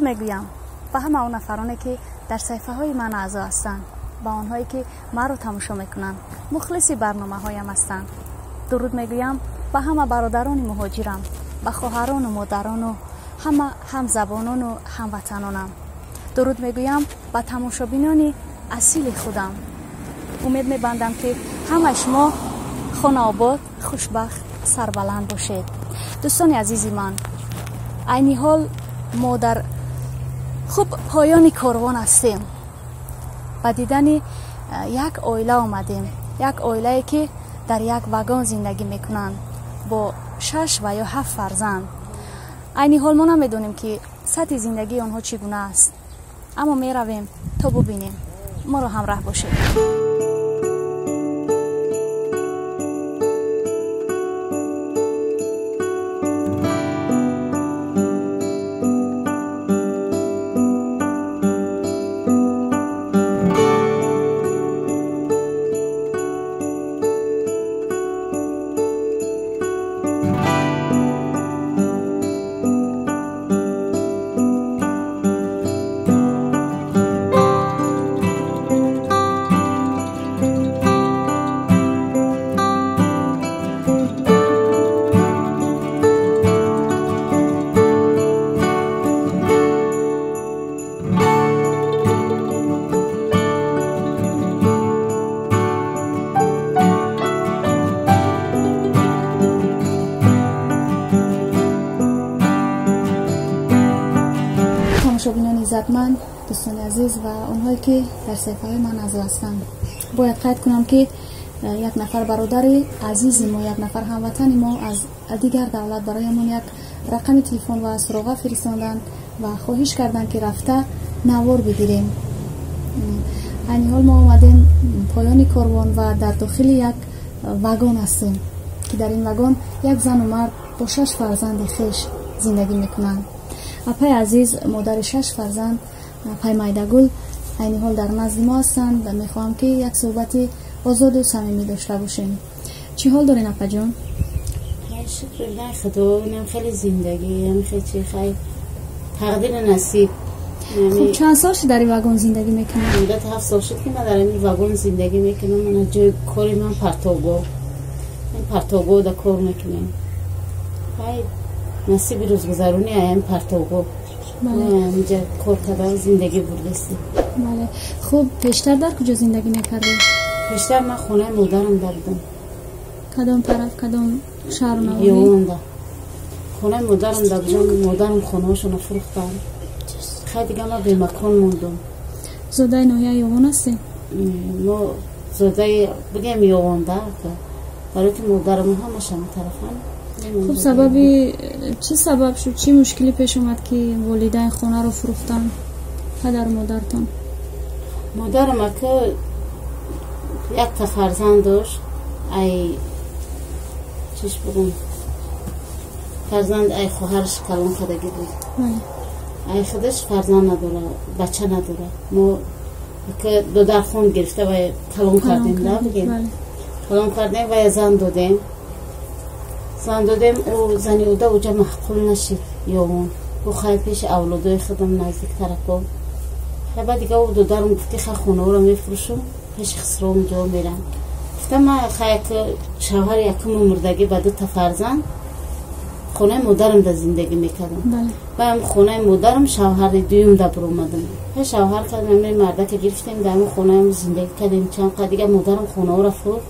Мегӯям ба ҳама он нафароне, ки дар саҳифаҳои ман аъзо ҳастанд, ба онҳое, ки маро тамошо мекунанд, мухлиси барномаҳоям ҳастанд. Дуруд мегӯям ба ҳама бародарони муҳоҷирам, ба хоҳарону модарону ҳама ҳамзабонону ҳамватанонам. Дуруд мегӯям ба тамошобинони асили худам. Умед мебандам, ки ҳамаи шумо хонаобод, хушбахт, сарбаланд бошед. Дӯстони азизи ман, айни ҳол мо дар хуб поёни корвон ҳастем. Ба дидани як оила омадем, як оилае, ки дар як вагон зиндагӣ мекунанд бо шаш ва ё ҳафт фарзанд. Айни ҳол мо намедонем, ки сатҳи зиндагии онҳо чӣ гуна аст, аммо меравем то бубинем. Моро ҳамраҳ бошед. Тамошобинони иззатманд, дӯстони азиз ва онҳое, ки дар саҳифаҳои ман аъзо ҳастанд, бояд қайд кунам, ки як нафар бародари азизи мо, як нафар ҳамватани мо аз дигар давлат бароямон як рақами телефон ва суроға фиристонданд ва хоҳиш карданд, ки рафта навор бигирем. Айни ҳол мо омадем поёни корвон ва дар дохили як вагон ҳастем, ки дар ин вагон як зану мард бо шаш фарзанди хеш зиндагӣ мекунанд. Апаи азиз, модари шаш фарзанд, апаи Майдагул, айни ҳол дар назди мо ҳастанд ва мехоҳам, ки як суҳбати озоду самимӣ дошта бошем. Чӣ ҳол дорен, апаҷон? Шукр худо, хеле зиндагӣ, хеле хай, тақдири насиб. Хуб, чанд сол шуд дар ин вагон зиндагӣ мекунед? Муддати 7 сол шуд, ки ман дар ин вагон зиндагӣ мекунам. Ман ҷои кори ман партовгоҳ, партовгоҳ да кор мекунем. Хай, насиби рӯзгузаронӣ аям партовгоҳ инҷа кор карда зиндагӣ бурдастем. Бале, хуб, пештар дар куҷо зиндагӣ мекардед? Пештар ман хонаи модарам да будам. Кадом тараф, кадом шаҳру навоҳӣ? Ёвонда хонаи модарам да будам. Модарам хонаҳошонро фурӯхтам, хай, дига ман бемакон мондум. Зодаи ноҳияи Ёвон ҳастем? Мо зодаи, бигем, Ёвонда, барои ки модарам ҳамаша тарафан. Хуб, сабаби чӣ сабаб шуд, чӣ мушкилӣ пеш омад, ки волидайн хонаро фурӯхтанд, падару модартон? Модарам ака якта фарзанд дошт, ай чиш бугум, фарзанд ай хоҳараш калон кардагӣ буд, ай худаш фарзанд надора, бача надора. Мо ака додархон гирифта ва калон кардем да, бигем, калон кардем ва зан додем. Зан додем, ӯ зани уда уҷа маъқул нашид Ёвон. Ӯ хай, пеши авлодои худам наздиктарако. Хай, баъд дига ӯ додарам гуфт, ки хай, хонаҳоро мефурӯшум, пеши хисровам ҷо мерам. Гуфтам, ма хай, шавҳари якуму мурдагӣ, ба дута фарзанд хонаи модарам да зиндагӣ мекардам. Баам хонаи модарам шавҳари дуюм да биромадам. Хай, шавҳар кардам, мардака гирифтем, дар хонаам зиндагӣ кардем чанд қад. Дига модарам хонаҳоро фурӯхт,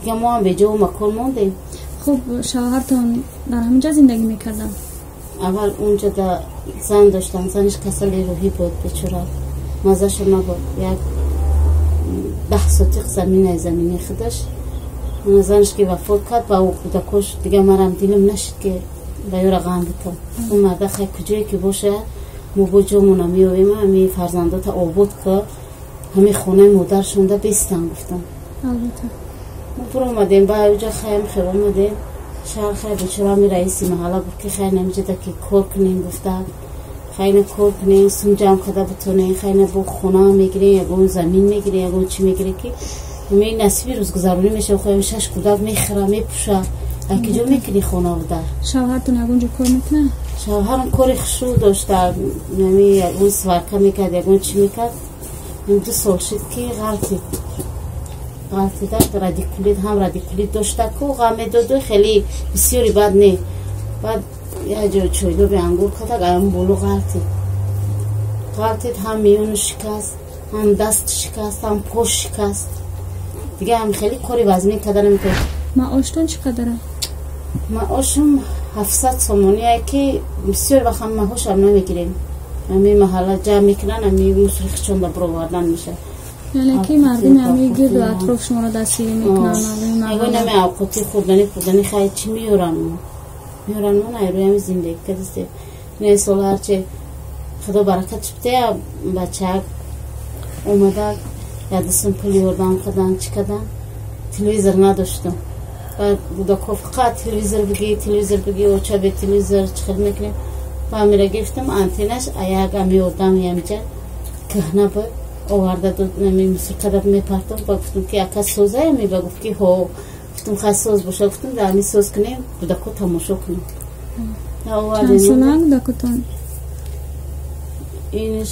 дига мо ҳам беҷову макон мондем. Хуб, шавҳартон дар ҳаминҷа зиндагӣ мекарданд? Аввал унҷа да зан доштан, занаш касали рӯҳӣ буд, бечора, маззашо набуд. Як 10 сотиқ замина, замини худаш. Занаш ки вафот кард ба ӯ кӯдакош, дига марам дилам нашид, ки ба ёра ғам бикам. Ӯ марда хай, куҷое ки боша, мо бо ҷомона меоем, ҳами фарзандота обод ка, ҳами хонаи модаршонда бестан, гуфтам. Албатта. Мо буромадем ба уҷа, хаям хел омадем шаҳр. Хай, бечора, ҳами раиси маҳалла гуфт, ки хай, намиҷада ки кор кунем, гуфта, хайна кор кунем, сум ҷамъ карда битонем, хайна бо хона мегирем, ягон замин мегирем, ягон чӣ мегирем, ки ҳами насиби рӯзгузаронӣ мешава. Хоям шаш кӯдак мехӯра, мепӯша, а киҷо мекунӣ хонаву дар? Шавҳартон ягон ҷо кор мекунад? Шавҳарам кори хушрӯ дошта, ами ягон сварка мекард, ягон чӣ мекард. 2 сол шуд ки ғалтид. Ғалтида радикулит, ҳам радикулит дошта ку ғам медоду хеле бисёри бад не. Баъд як ҷо чойдоби ангур кардак, аям боло ғалтид. Ғалтид, ҳам миёну шикаст, ҳам даст шикаст, ҳам пош шикаст. Дига ҳам хеле кори вазмин карда наметавонист. Маоштон чӣ қадара? Маошам 700 сомоние ки бисёр вақт ҳам маошам намегирем. Ҳами маҳалла ҷамъ мекунанд, ҳами мусрихчонда баровардан мешавад. Яъне ки мардуми ҳами гирду атроф шуморо дастгирӣ мекунанд? Ягон ҳами авқоти хӯрдани хай чӣ меёранд мо? Меёранд мо найрӯи ҳами зиндагӣ кардастем. Не сол ҳарче худо баракат шуд, бачаак омада ядисм пул ёрдам кардан, чӣ кардан. Телевизор надоштам. Баъд кӯдако фақат телевизор бигӣ, телевизор бигӣ, оча бе телевизор чӣ хел мекунем. Ба амира гирифтам, антеннаш аяк ами ёрдам ямҷа кӯҳна буд, оварда дод, ами мусиқада мепартом. Ба гуфтам ки ака созая ми, ба гуфт ки ҳо. Гуфтам хай соз боша, гуфтам да ами соз кунем, кӯдако тамошо кунем. Чанд сола кӯдакотон? Инш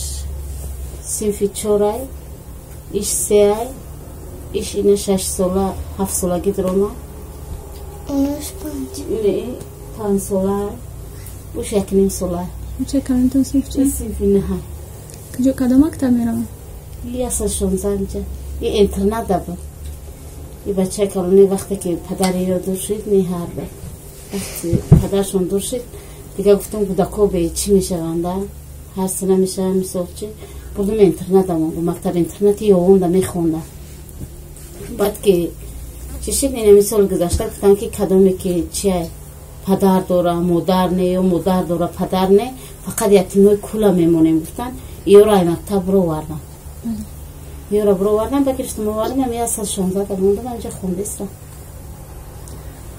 синфи 4-ай, иш 3-ай, иш ина 6 сола, 7 солагӣ даромад. 5 сола, уш 1.5 сола. Ча калонтон синф чанд? Синфи 9. Куҷо, кадом мактаб мераванд? 116 инҷа. И интернат буд. И бачаи калони вақте ки падари ё дур шуд, ниҳар буд. Вақте падаршон дур шуд, дига гуфтам кӯдако бе чӣ мешаванда? Ҳар сина мешаванд, мисол чӣ? Бурдум интернат амонду, мактаб интернати ёвонда мехонда. Баъд ки чӣ шуд, ина мисол гузашта гуфтанд ки кадоме ки чия падар дора, модар не, ё модар дора, падар не, фақат ятимҳои кула мемонем гуфтанд. Иёро ай мактаб бировардам. Иёро бировардам, ба гирифтам овардам, ами 116 да мондам, анҷа хондестам.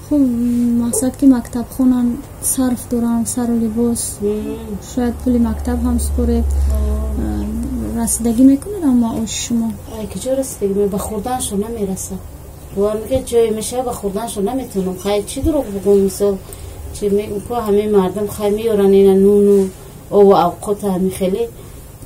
Хуб, мақсад ки мактаб хонанд, сарф доранд, сару либос, шояд пули мактаб ҳам супоред. Расидагӣ мекунед ам маоши шумо? Ай куҷо расидагӣ? Ба хӯрданашон намерасад. Бовар мекунед, ҷое мешава, ба хӯрданашон наметавонам. Хай чӣ дурӯғ бугум, мисол чӣ мегум, ку ҳамаи мардум хай меёранд ина нуну ову авқота, ҳами хеле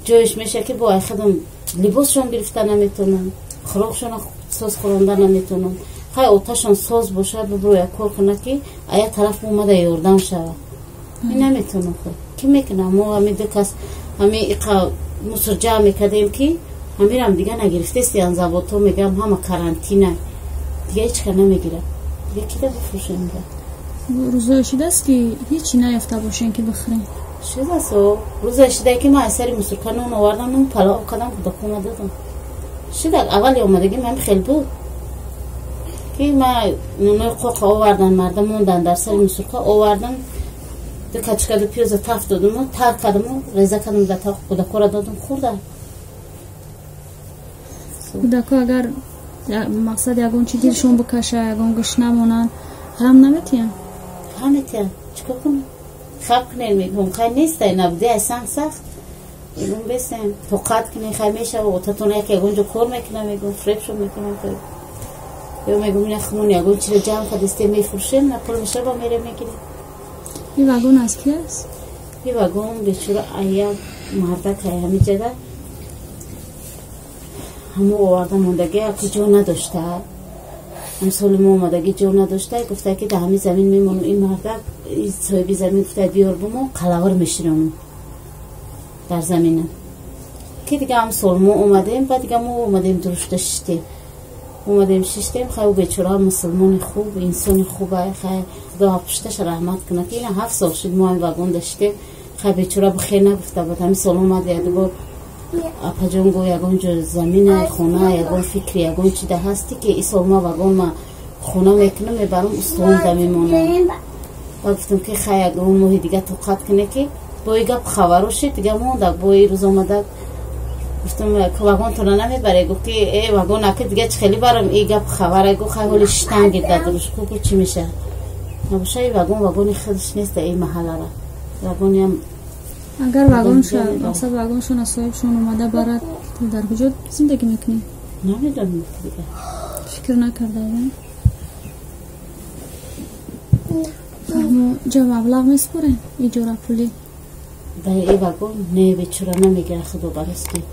ҷоеш мешава ки бо ай худам либосшон гирифта наметавонам, хӯрокшона соз хӯронда наметавонам. Хай оташон соз бошад, буброя кор кунад ки ая тараф омада ёрдам шава. Ин наметавонам. Хай кӣ мекунам? Мо ҳами ду кас ҳами иқа мусор ҷамъ мекардем ки ҳамирам дига нагирифтестиян заводҳо, мегӯям ҳама карантина, дига ҳеч кар намегирад. Дига кида бифурӯшем? Рӯзое шудааст ки ҳечи наёфта бошем ки бихӯрем? Шудааст, рӯзое шуда ки ман аз сари мусорка нон овардам, нон палов кардам, кӯдакома додам. Шуда аввали омадагим ҳами хел буд ки ман нонои қоқа овардан, мардам мондан дар сари мусорка, овардам, ду качка ду пиёза таф додуму тар кардаму реза кардам, дар тавқ кӯдакора додам, хӯрдам. Кӯдако агар мақсад ягон чи дилшон бикаша, ягон гӯш намонанд, ғам наметиҳанд? Ғам метиҳанд, чикор кунам? Хаб кунед мегӯм, хай нестай, набуди ай санг сахт. Мегӯм бесем, тоқат кунед, хай мешава, отатон як ягон ҷо кор мекунам, мегӯм фребшон мекунам. Ё мегӯм ина хумон ягон чиро ҷамъ кардистем, мефурӯшем, на пул мешава, мерем мегирем. Ин вагон аз ки аст? Ин вагон бечора ая мардак ай ҳамиҷада ҳамо оварда мондагӣ, аки ҷо надошта. Ҳамсоли мо омадагӣ ҷо надошта, гуфта ки дар ҳамин замин мемонам. Ин мардак соҳиби замин гуфта биёр бумо қалавр меширонам дар заминам. Ки дига ҳамсол мо омадем, баъд дига мо омадем дурушта шиштем. Омадем шиштем, хай ӯ бечора мусулмони хуб, инсони хуб, хай худо пушташа раҳмат кунад ки ина 7 сол шуд мо ҳамин вагонда шиштем. Хай бечора бихер нагуфта буд. Ҳамин сол омад якдубор апаҷон го ягон ҷо замина, хона, ягон фикри, ягон чида ҳасти ки ин сол ма вагон ма хона мекунам, мебарам устувонда мемонам. Ба гуфтам ки хай ягон моҳи дига тоқат куне ки бо и гап хабаро шид, дига монда. Бо и рӯз омада гуфтам вагонтона намебаре? Гуфт ки э вагон аки дига чӣ хеле барам, и гап хабара. Гуфт хай ҳоли шиштан гирда дуруш ку чӣ мешавад. Набоша и вагон вагони худаш нест, ин маҳаллара вагониам. Агар вагонша, мақсад вагоншона соҳибшон омада барад, дар куҷо зиндагӣ мекунед? Намедонам дига. Фикр накардаед? Ҷо маблағ месупорем иҷорапулӣ? Дар и вагон не, бечора намегира, худо барости.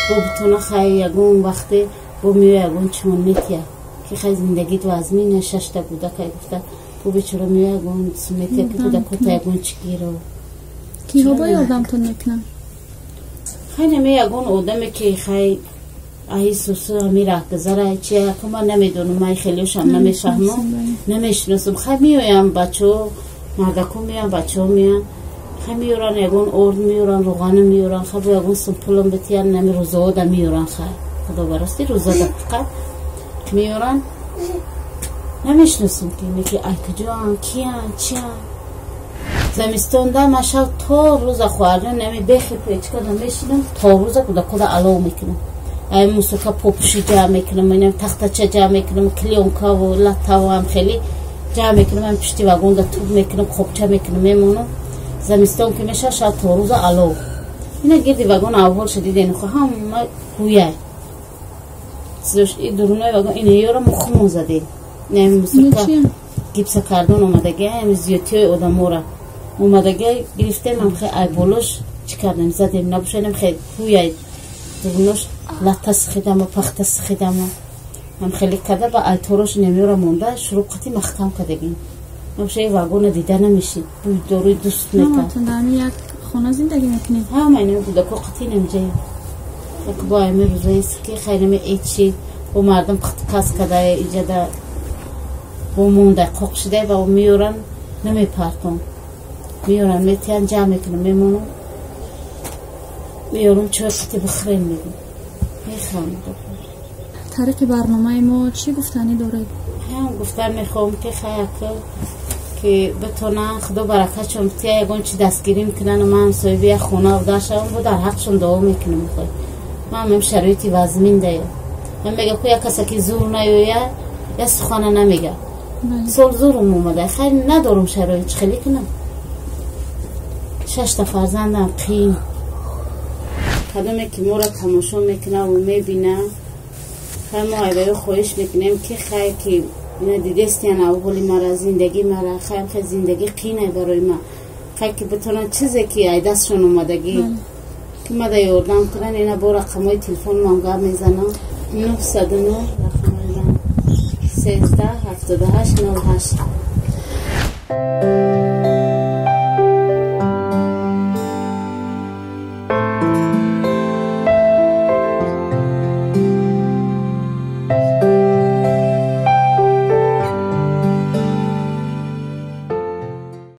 Бо бутона хай ягон вақте бо меоя ягон чимон метия, ки хай зиндагит вазмина, шашта кӯдакай гуфта, бо бечора меоя ягон метия, ки кӯдакота ягон чӣ гиро. Киҳо бо ёрдамтон мекунанд? Хай наме ягон одаме ки хай аи сусу ҳами раҳгузара чи яко ман намедонам, ман хелиошам намефаҳмам, намешиносам. Хай меоям бачаҳо, мардако меоям, бачаҳо меоянд, хай меёранд ягон орд меёранд, руғана меёранд, хай бо ягон сум пулам битиянд, нами рӯзаода меёранд, хай худо барости рӯзада фақат меёранд. Намешиносам ки неки ай куҷоанд, киянд, чиянд. Замистонда ман шав то рӯза хоҳарҷон нами бехи печкада мешинам, то рӯза кӯдакода алов мекунам. Ай мусока попуши ҷамъ мекунам, инам тахтача ҷамъ мекунам, клеёнкаву латтаву ҳам хеле ҷамъ мекунам, ҳам пишти вагонда туб мекунам, қопча мекунам, мемонам. Замистон ки мешавад, шаб то рӯза алов. Ина гирди вагон аввалша диден, хо ҳама ҳуяй. И дурунои вагон ина ёра мо хумон задем. Ина мусока гипса кардон омадаги, ҳами зиёдтиҳои одамора омадаги гирифтем, ҳам хе ай болош чӣ кардем, задем, набошад хе ҳуяй дурунош латта сихидамо, пахта сихидамо, ҳам хеле карда ба айторош намеёра монда, шурӯб қати маҳкам кардагим. Набоша и вагона дида намешид, бӯй дорои дуст мекард. Ҳаматон дар ҳамин як хона зиндагӣ мекунед? Ҳама ина кӯдако қати намҷая. Як бо ами рӯзаест ки хайрами эчи бо мардум қас када иҷада бо монда қоқ шида ва меёран намепартон. Меёран метиян ҷамъ мекунам, мемонам. Меёрам чой қати бихӯрем мегӯм. Мехӯрам. Тариқи барномаи мо чӣ гуфтанӣ доред? Ҳам гуфтан мехоҳам ки хаяка ки битонанд худо баракатшон бития, ягон чи дастгирӣ мекунанд, ман соҳиби як хона дар шавам, бо дар ҳақшон дуо мекунам. Ман ҳам шароити вазмин дая. Ман мегам ку як каса ки зур наёя, як сухана намега. Сол зурум омада, хайр надорам шароит, чӣ хеле кунам? Шашта фарзандам қиин. Кадоме ки моро тамошо мекунад ва мебинад, хай мо айбаё хоҳиш мекунем ки хай ки ина дидестиян авҳоли мара, зиндагӣ мара, хай хай зиндагӣ қиинай барои ма, хай ки битонанд чизе ки ай дастшон омадагӣ ки мада ёрдам кунанд. Ина бо рақамҳои телефонмам гап мезанам: 909 рақамҳои 13 78 08.